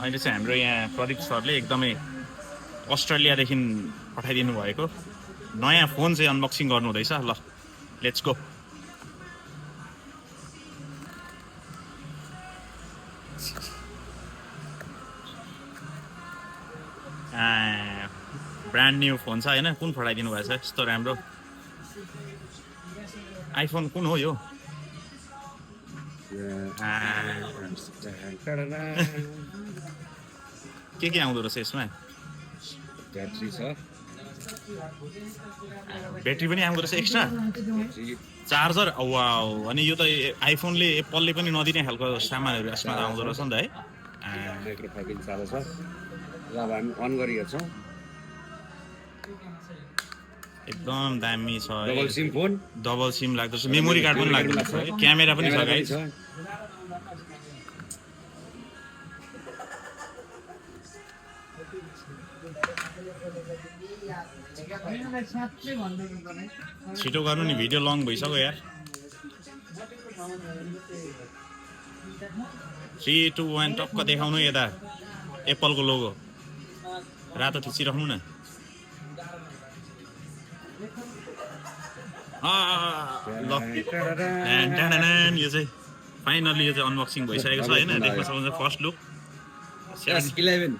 अहिले चाहिँ हाम्रो यहाँ प्रदीप सरले एकदमै अस्ट्रेलियादेखि पठाइदिनु भएको नयाँ फोन चाहिँ अनबक्सिङ गर्नु हुँदैछ। ल let's go. Brand new phone छ होइन, कुन पठाइदिनु भएछ यस्तो राम्रो? आइफोन कुन हो यो? के आउँदो रहेछ यसमा? ब्याट्री छ, ब्याट्री पनि आउँदो रहेछ एक्स्ट्रा, चार्जर। वाउ, अनि यो त आइफोनले एप्पलले पनि नदिने खालको सामानहरू यसमा आउँदो रहेछ नि त है। माइक्रोफोन चालु छ। ल अब हामी अन गरिहेर्छौँ। एकदम दामी छ। Double SIM phone, double SIM लाग्दछ, मेमोरी कार्ड पनि लाग्दछ, क्यामेरा पनि छ गाइस। छिटो गर्नु नि, भिडियो लङ भइसक्यो यार। 3, 2, 1 टक्क देखाउनु यता एप्पलको लोगो रातो थिचिराख्नु न। ल यो चाहिँ फाइनली यो चाहिँ अनबक्सिङ भइसकेको छ होइन, देख्न सक्नुहुन्छ first look. S11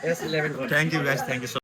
S11 thank you guys, thank you so